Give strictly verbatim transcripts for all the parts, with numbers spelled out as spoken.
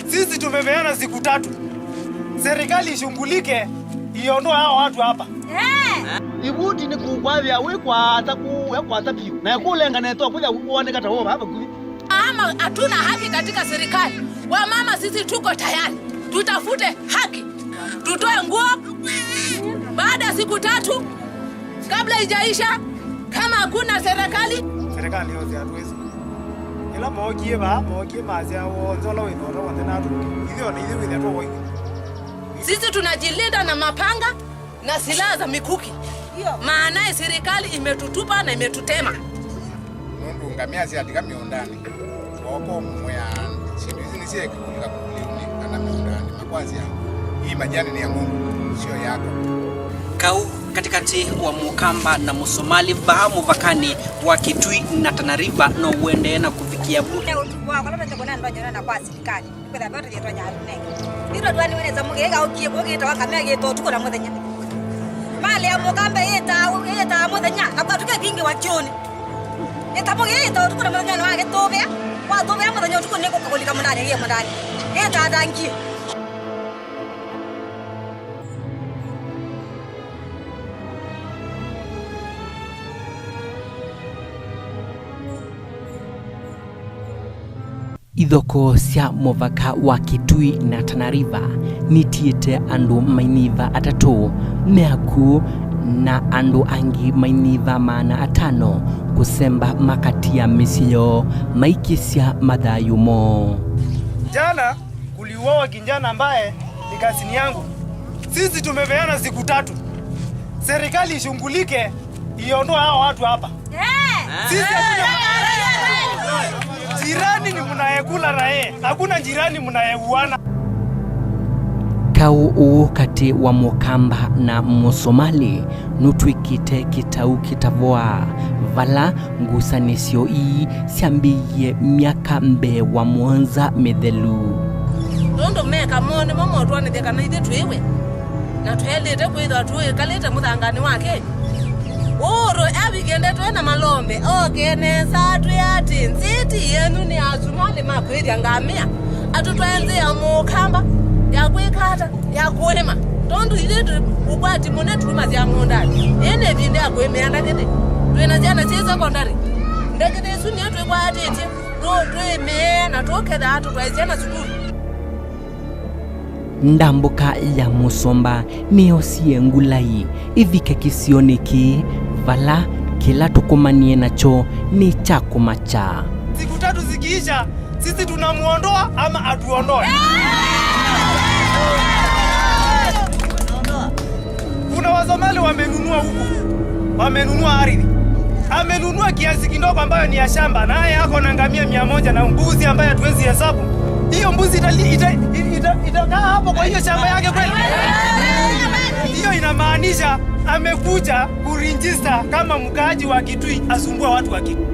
Sisi tumepeana siku tatu. Serikali ishughulike iondoe hao watu hapa. Eh. Ivuti nĩ kũkwavĩa wĩ kwata kũ-, wĩ kwata piũ. Na kũlengane to kũya woneka ta wova hapa kuvi. Ama hatuna haki katika serikali. Wamama sisi tuko tayari. Tutafute haki. Tutoe nguo. Baada ya siku tatu, kabla ijaisha, kama hakuna serikali. Serikali yote hatuwezi. Ila mookie vaa, mookie masya wonze ũla wĩ thota wonze natu. Ithe ona ithe wĩthĩa tũwoi. Sisi tunajilinda na mapanga na silaha za mikuki. Maana serikali imetutupa na imetutema. Nũndũ ngamĩa syalika mĩũndanĩ, wooka ũmũmwĩa, syĩndũ isu nĩsyeekĩwa kũlika kũlĩunĩ kana mĩũndanĩ, makwasya, "Ii majanĩ nĩ ya mũndũ, sio yako." Kau katikati wa Mũkamba na Mũsomali vaa mũvakanĩ wa Kitui na Tana River no ũendee na kũvikĩa vu. Ũtukũ wa kũla tũtekũna ndonyo na kwa silikali. Kwĩthĩa ve tũyĩtwa nyaru nenge. Ĩndĩ twaniwe nesa mũkĩĩ kaũkie kũkĩtawa kamea kĩta ũtukũ na mũthenya. Malĩ ya Mũkamba yĩtaa, yĩtaa mũthenya, na kwa tũke kingĩ wa kyũnĩ. Ĩtamo kĩĩ yĩtaa ũtukũ na mũthenya nĩ wakĩtũvĩa, watũvĩa mũthenya ũtukũ nĩ kũka kũlika mũndani, kĩe mũndani. Yĩtaa tangie. Ithokoo sya mũvaka wa Kitui na Tana River nitiĩte andũ mainyiva atatũ me akw'ũ na andũ angĩ mainyiva maana atano kũsemba makatia mĩsyĩ yoo maikĩsya mathayũ moo. Jana kuliuawa kijana ambaye ni kasini yangu. Sisi tumepeana siku tatu. Serikali ishughulike iondoe hao watu hapa. Eh. Sisi hatuna, jirani ni mnayekula na yeye. Hakuna jirani mnayeuana. Kaũ ũũ katĩ wa Mũkamba na Mũsomali nũtw'ĩkĩte kĩtau kĩtavoa, vala ngusanĩsyo ii syambĩĩie myaka mbee wa mũonza mĩthelu. Nũndũ meka moo nĩmo motwanĩthya kana ithyĩ twĩwe, na twaĩlĩte kwĩthwa tũikalĩte mũthanganĩ wa Kenya. Ũũrũ avikende twĩ na malombe, oke nesa twĩ atĩ nzĩti yenyu nĩ Asumali makwĩthya ngamĩa, atũtwae nzĩ ya Mũkamba ya kwĩka ata, ya kũĩma. Tondũ ithyĩ tũ-, ũkwati mũne tumasya mũũndanĩ. Ĩĩ nĩ ĩvinda ya kũĩmĩa ndakĩtĩ. Twĩ na syana syĩ sekondari. Ndakĩtĩ ĩsu nĩyo twĩkwatĩtye, tũ-, twĩmĩe na tũkethaa tũtwae syana sukulu. Ndambũka ya Mũsomba nĩyosie ngulai ĩvike kĩsionĩ kĩĩ, vala kĩla tũkomanie nakyo nĩ kya kũmakya. Siku tatu zikiisha, sisi tunamuondoa ama atuondoe? Kuna Wasomali wamenunua huku, wamenunua ardhi. Amenunua kiasi kidogo ambayo ni ya shamba, naye ako na ngamia mia moja na mbuzi ambayo hatuwezi hesabu. Hiyo mbuzi itali-, ita-, ita-, itakaa hapo kwa hiyo shamba yake kweli? Hiyo inamaanisha amekuja kuregister kama mkaaji wa Kitui, asumbua watu wa Kitui.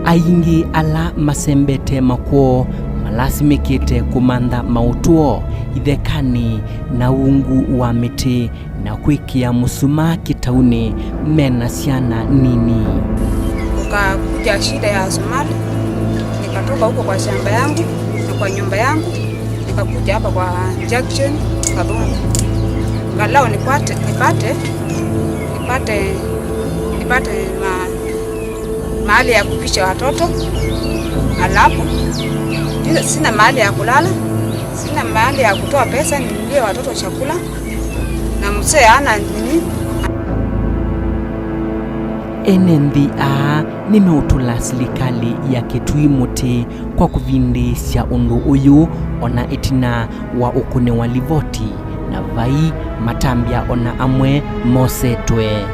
Aingĩ ala masembete makwoo malasimĩkĩte kũmantha maũtũo ithekanĩ na ungu wa mĩtĩ na kwĩkĩa mũsumaa kĩtaunĩ me na syana nini. Kukakuja shida ya Asumali, nikatoka huko kwa shamba yangu na kwa nyumba yangu, nikakuja hapa kwa junction Kathungu. Angalau nipate, nipate, nipate, nipate ma-, mahali ya kuficha watoto. Alafu, sina, sina mahali ya kulala, sina mahali ya kutoa pesa ninunulie watoto chakula. Na mzee hana nini. Ene nthĩ aa nĩmeũtũla silikalĩ ya Kitui mũtĩ kwa kũvindĩĩsya ũndũ ũyũ, ona ĩtina wa ũkũnĩwa livoti, na vai matambya ona amwe mosetwe.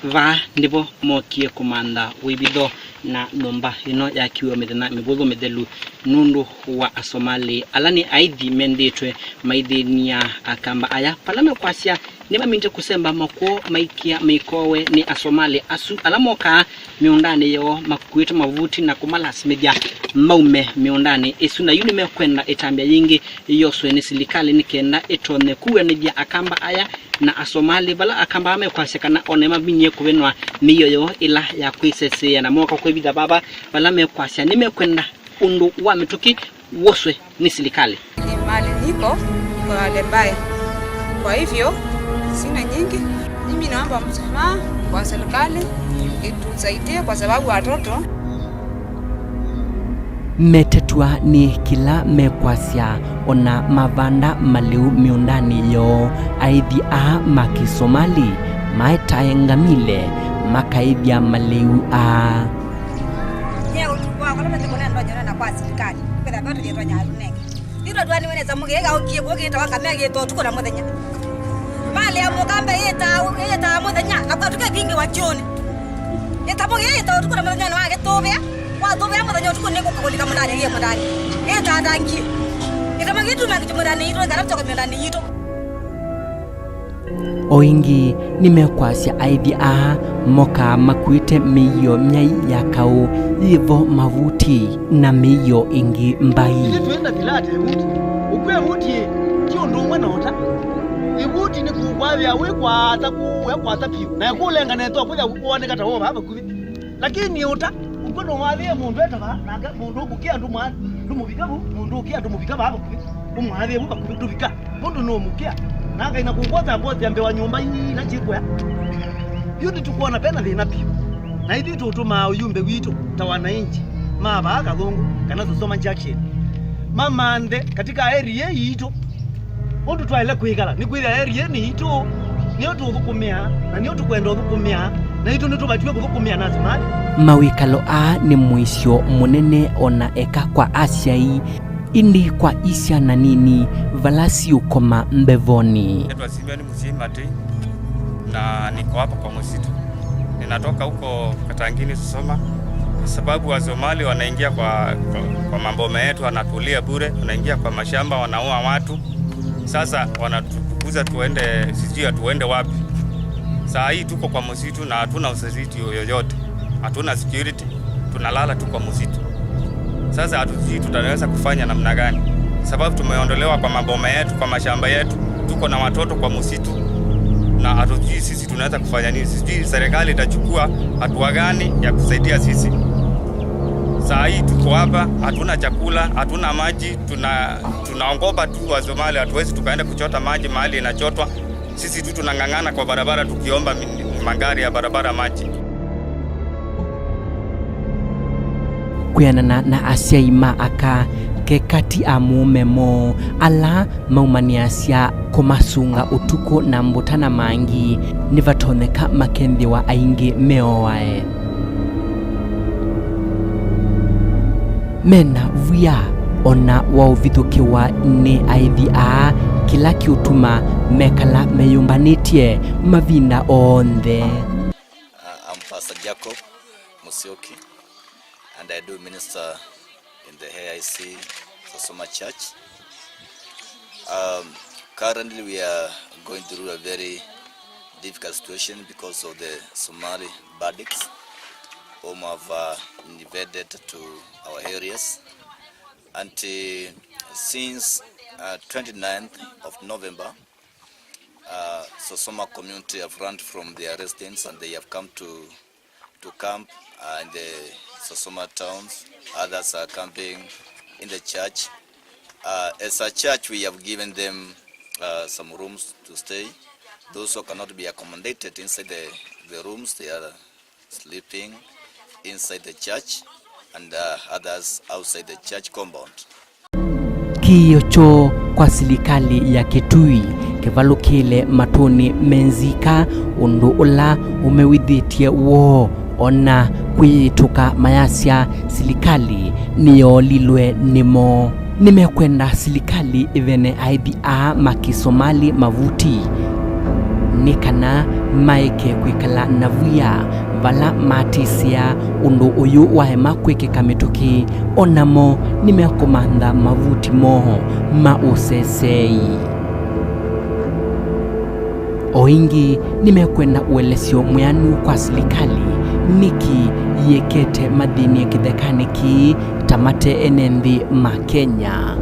Vaa nĩvo mokie kũmantha wĩvitho na nyũmba ĩno yakiwe mĩthenya mĩvũthũ mĩthelu nũndũ wa Asomali ala nĩ aithi mendĩtwe maithĩnia Akamba aya vala mekwasya Nĩmamindie kũsemba makw'o maikĩa mĩkowe nĩ Asomali asu ala mokaa mĩũndanĩ yoo makuĩte mavuti na kũmalasimĩthya maume mĩũndanĩ ĩsu, na yu nĩmekwenda ĩtambya yĩngĩ yoswe nĩ silikalĩ nĩ kenda ĩtonye kuanĩthya Akamba aya na Asomali, vala Akamba aa mekwasya kana o na nĩmaminie kũvenwa mĩio yoo ĩla ya kwĩseseea na mooka kwĩvitha vava, vala mekwasya nĩmekwenda ũndũ wa mĩtũkĩ woswe nĩ silikalĩ. Ni mahali niko, niko Alembae. Kwa hivyo, sina nyingi. Mimi naomba msamaha kwa serikali, itusaidie kwa sababu watoto. Metetwa nĩ kĩla mekwasya, o na mavanda malĩu mĩũndanĩ yoo, aithi aa ma Kĩsomali maetae ngamile makaĩthya malĩu aa. Nye ũtukũ wakwa, nĩmanyĩte kũnendonya na kwa silikalĩ, kwĩtha vata yĩtwa Nyarunenge. Ĩtwa twaniwe nesa mũgĩka ũkie kũkĩtawa ngamĩa yĩta ũtukũ na mũthenya. Malĩ ya mũkambe yĩta, yĩta mũthenya, na kwa tuke vingi wa jioni. Yĩta mũgĩka yĩta ũtukũ na mũthenya nĩ wagĩtũvĩa. Watũvĩa mũthenya ũtukũ nĩ kũka kũlika mũndani, yĩ mũndani. Yĩta ndangie. Yĩta mũgĩtuma mũndani yitũ, kana tũka mũndani yitũ. O ĩngĩ, nĩmekwasya aithi aa mokaa makuĩte mĩio myai ya kaũ, yĩvo mavuti, na mĩio ĩngĩ mbai. Ithyĩ twĩ na thilata ĩvuti. Ũkw'a ĩvuti ĩ, ti ũndũ ũmwe na ũta. Ĩvuti nĩ kũkwavĩa wĩ kwata kũũ, we kwata vyũ. Na kũlengane twa kũya woneka ta wova vakuvĩ. Lakini ũta, ũkw'a no wathĩe mũndũ etava, nake mũndũ ũkũkĩa ndũmwa-, ndũmũvika vu, mũndũ ũkĩa ndũmũvika vaa vakuvĩ, ũmwathĩe vu vakuvĩ ndũvika. Mũndũ nũũmũkĩa, na akaina kũkwosa mbosi ya mbee wa nyũmba ii ila syĩkũya. Yu nĩtũkwona vena thĩna vyũ. Na ithyĩ tũtũmaa ũyumbe witũ ta wananchi ma vaa Kathũngũ kana Sosoma Junction mamanthe katika area ĩĩ yitũ ũndũ twaĩle kwĩkala. Nĩkwĩthĩa area ĩĩ nĩ yitũ, nĩyo tũũthũkũmĩa, na nĩyo tũkwenda ũthũkũmĩa, na itũ nĩtũvatiwe kũthũkũmĩa na Asomali. Mawĩkalo aa nĩ mũisyo mũnene o na eka kwa asyai. Ĩndĩ kwa isyana nini vala siũkoma mbevonĩ. Naitwa Simeon Muchimati na niko hapa kwa msitu. Ninatoka huko Katangini Sosoma kwa sababu Wasomali wanaingia kwa, kwa, kwa maboma yetu, wanatulia bure, wanaingia kwa mashamba, wanaua watu. Sasa wanatufukuza tuende, sijui tuende wapi. Saa hii tuko kwa msitu na hatuna usaidizi yoyote. Hatuna security. Tunalala tu kwa msitu. Sasa hatujui tutaweza kufanya namna gani, sababu tumeondolewa kwa maboma yetu, kwa mashamba yetu, tuko na watoto kwa msitu, na hatujui sisi tunaweza kufanya nini. Sijui serikali itachukua hatua gani ya kusaidia sisi. Saa hii tuko hapa, hatuna chakula, hatuna maji, tuna-, tunaogopa tu Wasomali, hatuwezi tukaenda kuchota maji mahali inachotwa. Sisi tu tunang'ang'ana kwa barabara tukiomba mi-, magari ya barabara maji. Kwĩanana na asyai ma aka, ke katĩ a mũũme moo ala maumanĩasya kũmasunga ũtukũ na mbũta na mangĩ, nĩvatonyeka makethĩwa aingĩ meoae. Mena wia o na wa ũvithũkĩwa nĩ aithi aa, kĩla kĩũtuma mekala meyũmbanĩtye mavinda onthe. Uh, I'm Pastor Jacob Musyoki, and I do minister in the A I C Sosoma Church. Um, currently, we are going through a very difficult situation because of the Somali bandits whom have, uh, invaded to our areas. And, uh, since, uh, twenty-ninth of November, uh, Sosoma community have run from their residence and they have come to to camp, uh, in the Sosoma towns. Others are camping in the church. Uh, as a church, we have given them, uh, some rooms to stay. Those who cannot be accommodated inside the, the rooms, they are sleeping inside the church, and, uh, others outside the church compound. Kĩĩo kyoo kwa silikalĩ ya Kitui kĩvalũkĩle matũnĩ me nzika, ũndũ ũla ũmew'ĩthĩtye woo o na kwĩyĩtũka mayasya silikalĩ nĩyoolilwe nĩmo. Nĩmekwenda silikalĩ ĩvene aithi aa ma Kĩsomali mavuti nĩ kana maeke kwĩkala na wia vala matĩsĩa ũndũ ũyũ waema kwĩkĩka mĩtũkĩ. O namo nĩmekũmantha mavuti moo ma ũseseei. O ĩngĩ, nĩmekwenda ũelesyo mwĩanu kwa silikalĩ nĩkĩ yĩekete mathĩnĩe kĩthekanĩ kĩĩ ta mate ene nthĩ ma Kenya.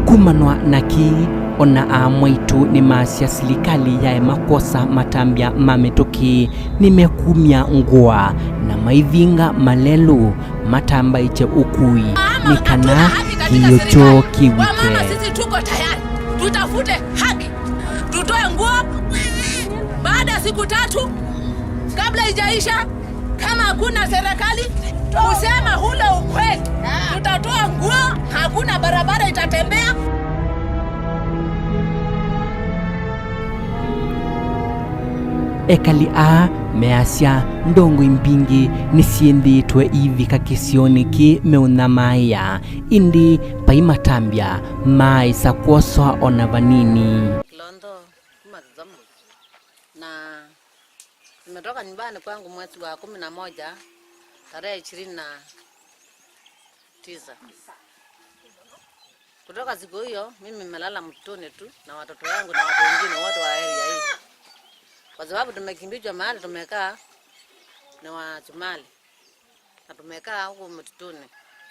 Kumanwa na kĩĩ, ona aa mwaitũ nĩmaasya silikalĩ yaema kwosa matambya ma mĩtũkĩ nĩmekumya ngũa na maivinga malelũ matambaĩtye ũkui nĩ kana kĩĩo kyoo kĩw'ĩke. Wamama, sisi tuko tayari. Tutafute haki. Tutoe nguo. Baada ya siku tatu, kabla ijaisha, kama hakuna serikali kusema ule ukweli, tutatoa nguo, hakuna barabara itatembea. Ekali aa measya ndongoi mbingĩ nĩsyĩthĩĩtwe iivika kĩsionĩ kĩĩ meũnyamaĩa, ĩndĩ vai matambya maaĩsa kwoswa o na vanini. Kilondo, kuma Kĩthomo. Na nimetoka nyumbani kwangu mwezi wa kumi na moja, tarehe ishirini na tisa. Kutoka siku hiyo, mimi nimelala msituni tu na watoto wangu na watu wengine wote wa area hii. Kwa sababu tumekimbizwa mahali tumekaa ni wa Somali. Na tumekaa huko msituni.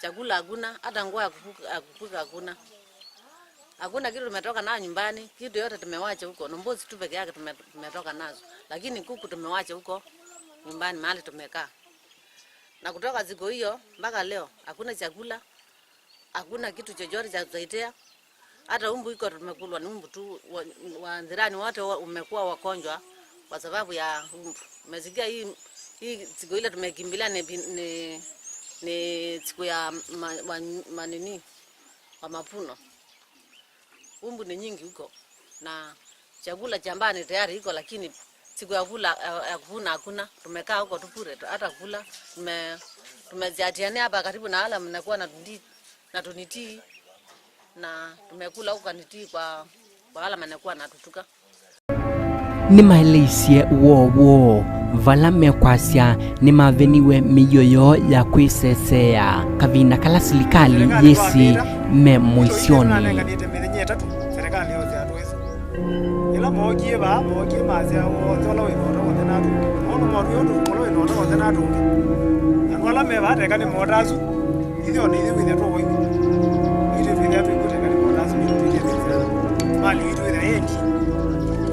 Chakula hakuna, hata nguo ya kufuka, ya kufuka hakuna. Hakuna kitu tumetoka nayo nyumbani, kitu yote tumewacha huko. Ni mbuzi tu peke yake tume-, tumetoka nazo. Lakini kuku tumewacha huko nyumbani mahali tumekaa. Na kutoka siku hiyo mpaka leo, hakuna chakula, hakuna kitu chochote cha kusaidia. Hata umbu iko tumekulwa ni umbu tu, wa, wa jirani wote wa-, umekuwa wagonjwa kwa sababu ya umbu. Umesikia hii, hii siku ile tumekimbilia ni, ni, ni siku ya ma-, wa-, manini, wa mavuno. Umbu ni nyingi huko. Na chakula cha nyumbani tayari iko, lakini siku ya kula, ya, ya kuvuna hakuna. Tumekaa huko tu bure, hata kula. Tume-, tumejiatiania hapa karibu na wala mnakuwa na tundi-, na tunitii, na tumekula huko kanitii kwa, kwa wala mnakuwa na tutuka. Nĩmaeleisye woo woo vala mekwasya nĩmaveniwe mĩio yoo ya kwĩseseea kavinda kala silikalĩ yĩsĩ me mũisyonĩ. Serikali yote atwĩsĩ. Ĩla mookie vaa, mookie masya, "Wothe ũla wĩ na ũta wothe natũnge." Maũndũ moru ũndũ ũla wĩ na ũta wothe natũnge. Andũ ala me vaa teka nĩ mota asu. Ithyĩ o na ithyĩ kwĩthĩa tũwaiwe. Ithyĩ twĩthĩa twĩkwĩte kana mota asu nĩ twĩthĩa twĩthĩa. Mali itũ ĩthĩa yendi.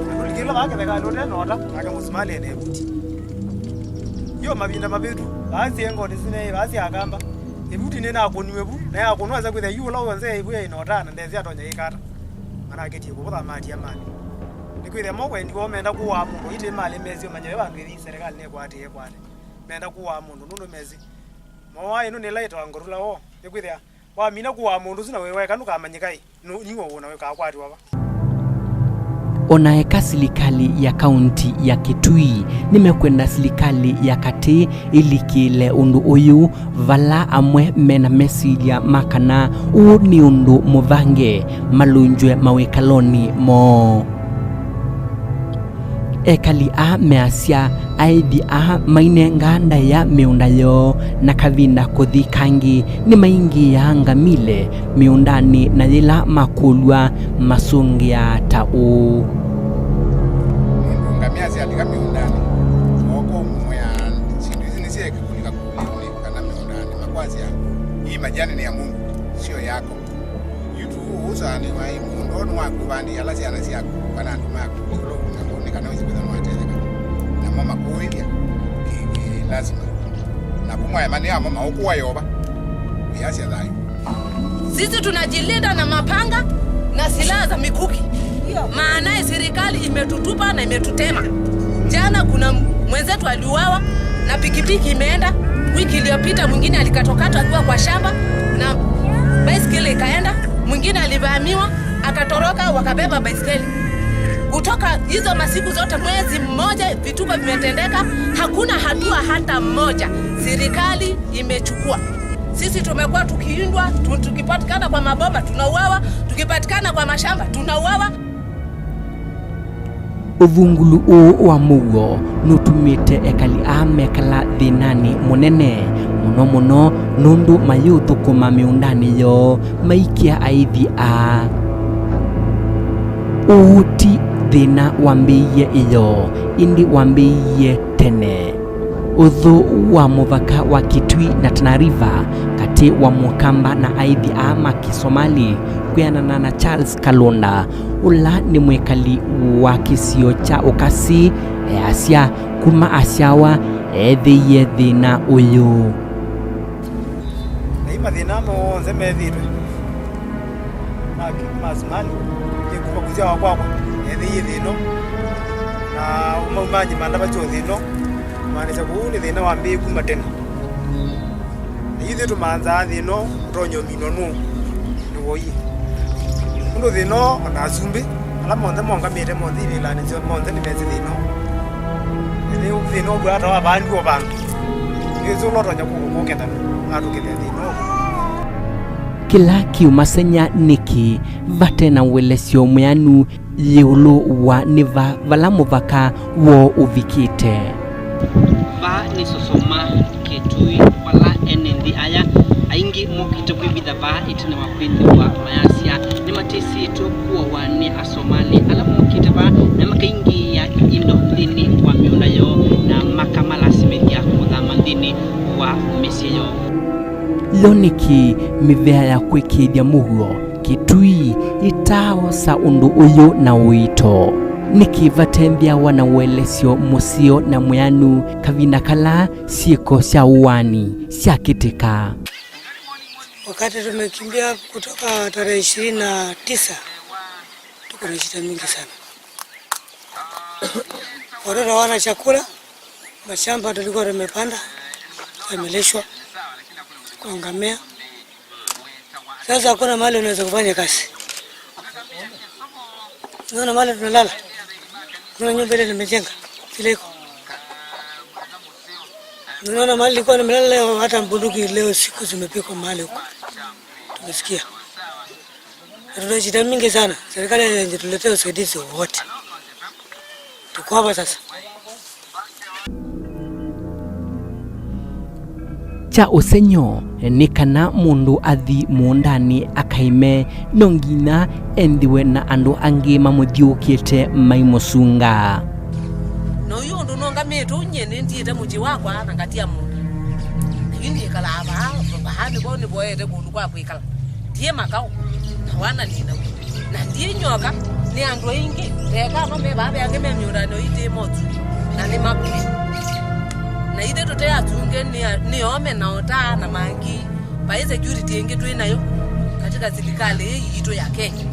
Andũ likĩla vaa kĩthekanĩ ũte na ũta, nake mũsimali ene ĩvuti. Yo mavinda mavĩtu, vaa syengonĩ sine, vaa sya Akamba. Ĩvuti nĩnakũniwe vu, na yakũnwa nza kwĩthĩa yu ũla wonze ĩvu yaĩ na ũta na ndesĩ atonya ĩkata. Manakĩtie kũvũtha matia mali. Nĩkwĩthĩa mo wendi woo menda kũaa mũndũ, ĩtĩ mali mesĩ ũmanye ve vandũ ĩthi serikali nĩkwatĩe kwate. Menda kũaa mũndũ nũndũ mesĩ. Moa ĩno nĩla ĩtawa ngorula woo. Nĩkwĩthĩa wamina kũaa mũndũ ũsu na wĩ weka ndũkamanyĩka ĩ, nũ-, nĩwe ũna wĩkaa kwatĩwa va. O na eka silikalĩ ya kaunti ya Kitui nĩmekwenda silikalĩ ya katĩ ĩlikĩle ũndũ ũyũ, vala amwe mena mesilya ma kana ũũ nĩ ũndũ mũvange malũngywe mawĩkalonĩ moo. Ekali aa measya aĩthi aa mainengaa ndaĩa mĩũnda yoo, na kavinda kũthi kangĩ nĩmaingĩaa ngamile mĩũndanĩ, na yĩla makũlw'a masũngĩaa ta ũũ. Mũndũ ngamia syalika mĩũndanĩ, moko ũmũya syĩndũ isu nĩsyeeka kũlika kũlĩnĩ kana mĩũndanĩ, makwasya, "Hii majani ni ya Mungu, sio yako." Yu tu ũsaanĩwa ĩ mũũnda ũũ nĩ waku, vandĩĩa ala syana syaku kana andũ maku ĩũlũ ũkũna kũu nĩ kana wĩsĩ kwĩthwa nĩwatetheka. Namo makũĩlya kĩ, kĩ lasima. Na kumwaema nĩ amo maũkũwa Yeova wĩasya thayũ. Sisi tunajilinda na mapanga na silaha za mikuki. Maana serikali imetutupa na imetutema. Jana kuna mwenzetu aliuawa na pikipiki imeenda. Wiki iliyopita mwingine alikatwakatwa akiwa kwa shamba na baiskeli ikaenda. Mwingine alivamiwa, akatoroka, wakabeba baiskeli. Kutoka hizo masiku zote, mwezi mmoja, vituko vimetendeka, hakuna hatua hata moja serikali imechukua. Sisi tumekuwa tukiindwa, tu-, tukipatikana kwa maboma, tunauawa, tukipatikana kwa mashamba, tunauawa. Ũthũngũlu ũũ wa mũuo nũtumĩte ekali aa mekala thĩnanĩ mũnene, mũno mũno nũndũ mayĩũthũkũma mĩũndanĩ yoo maikĩa aĩthi aa. Ũũ ti thĩna wambĩĩie ĩyoo, ĩndĩ wambĩĩie tene. Ũthũ wa mũvaka wa Kitui na Tana River katĩ wa Mũkamba na aithi aa ma Kĩsomali, kwĩanana na Charles Kalunda, ũla nĩ mwĩkali wa kĩsio kya Ũkasi, easya, kuma asyawa, eethĩie thĩna ũyũ. Na yu mathĩna monthe methĩĩtwe ma ki-, ma Asumani, nĩ kuma kũsyawa kwakwa, neethĩie thĩna ũũ, na maumanyĩ ma ndava sya thĩna ũũ, kũmaanisya kũu nĩ thĩna wambĩĩe kuma tene. Na ithyĩ tũmanthaa thĩna ũũ ũtonya ũminwa nũũ? Nĩ woi. Nũndũ thĩna ũũ, o na asumbĩ ala monthe mongamĩte monthe ivĩlanĩ syoo, monthe nĩmesĩ thĩna ũũ. Ĩndĩ thĩna ũũ wĩata wa vandũ o vandũ. Nĩsĩ ũla ũtonya kũ-, kũkethana atũkĩlĩa thĩna ũũ. Kĩla kĩũmaseng'ya nĩkĩ vate na ũelesyo mwĩanu ĩũlũ wa nĩ va vala mũvaka woo ũvikĩte? Vaa nĩ Sosoma, Kitui, vala ene nthĩ aya aingĩ mokĩte kwĩvitha vaa ĩtina wa kwĩthĩwa mayasya nĩmatĩsĩtwe kũawa nĩ Asomali ala mokĩte vaa na makaingĩĩa indo nthĩnĩ wa mĩũnda yoo na makamalasimĩthya kũthama nthĩnĩ wa mĩsyĩ yoo. Yo nĩkĩ mĩvea ya kwĩkĩĩthya mũuo Kitui ĩtaaosa ũndũ ũyũ na ũito? Nĩkĩ vate nthĩawa na ũelesyo mũseo na mwĩanu kavinda kala syĩko sya ũaani syakĩtĩka? Wakati tumekimbia kutoka tarehe ishirini na tisa, tuko na shida mingi sana. Watoto hawana chakula, mashamba tulikuwa tumepanda yamelishwa kwa ngamia. Sasa hakuna mahali unaweza kufanya kazi. Unaona mahali tunalala? Unaona nyumba ile nimejenga vile iko? Unaona mahali nilikuwa nimelala leo, hata bunduki leo siku zimepigwa mahali huko. Tumesikia. Na tuna shida mingi sana. Serikali haijatuletea usaidizi wowote. Tuko hapa sasa. Kya ũsengy'o nĩ kana mũndũ athi mũũndanĩ akaĩme, no nginya enthĩwe na andũ angĩ mamũthyũũkĩte maimũsunga. Na ũyũ ũndũ nũngamĩte ũu, nyie nĩndiĩte mũsyĩ wakwa na ngatia mũndũ. Na yu nĩkalaa vaa, vaa nĩvo nĩvoete kũndũ kwa kwĩkala. Ndiĩ makaũ, na wana nĩ naw'o. Na ndiĩ nyoka, nĩ andũ aingĩ. Veka amwe me vaa, ve angĩ me mĩũndanĩ ĩitĩĩ motu, na nĩ makũĩ. Na ithyĩ tũte atunge nĩ a-, nĩ ome na otaa na mangi, vai security ĩngĩ twĩ nayo katika silikalĩ ĩĩ yitũ ya Kenya.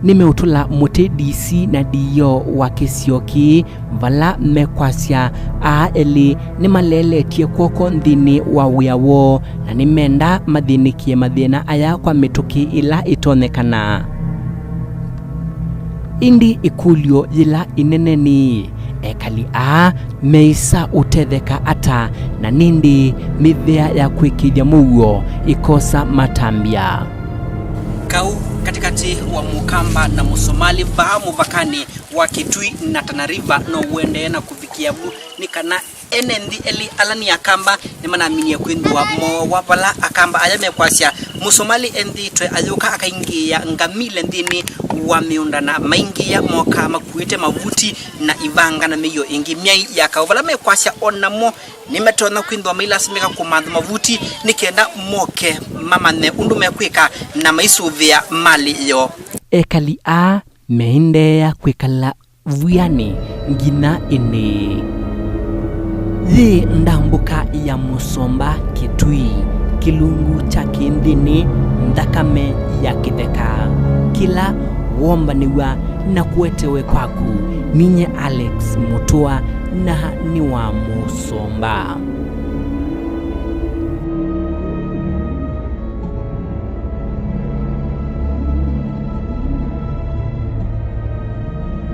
Nĩmeũtũla mũtĩ D C na D O wa kĩsio kĩĩ, vala mekwasya aa elĩ nĩmaleletye kw'oko nthĩnĩ wa wĩa woo, na nĩmenda mathĩnĩkĩe mathĩna aya kwa mĩtũkĩ ĩla ĩtonyekana. Ĩndĩ ĩkũlyo yĩla ĩnene nĩ, ekali aa meĩsa ũtetheka ata, na nĩndĩ mĩvea ya kwĩkĩĩthya mũuo ĩkosa matambya? Kau katĩkatĩ wa Mũkamba na Mũsomali vaa mũvakanĩ wa Kitui na Tana River no ũendee na kũvikĩa vu, nĩ kana ene nthĩ elĩ ala nĩ Akamba nĩmanaminie kwĩthĩwa mooawa vala Akamba aya mekwasya Mũsomali enthĩĩtwe ayũka akaingĩĩa ngamile nthĩnĩ wa mĩũnda, na maingĩĩa mokaa makuĩte mavuti na ivanga na mĩio ĩngĩ myai ya kaũ, vala mekwasya o namo nĩmatonya kwĩthĩwa mailasimĩka kũmantha mavuti nĩ kenda moke mamanye ũndũ mekwĩka na maisũvĩa malĩ yoo. Ekali aa meendeea kwĩkala vwĩanĩ nginya ĩndĩĩ? Yĩ ndambũka ya Mũsomba Kitui, kĩlungu kya kĩnthĩnĩ, nthakame ya kĩtheka, kĩla wombanĩw'a na kũetewe kwaku. Ninye Alex Mũtũa, na nĩ wa Mũsomba.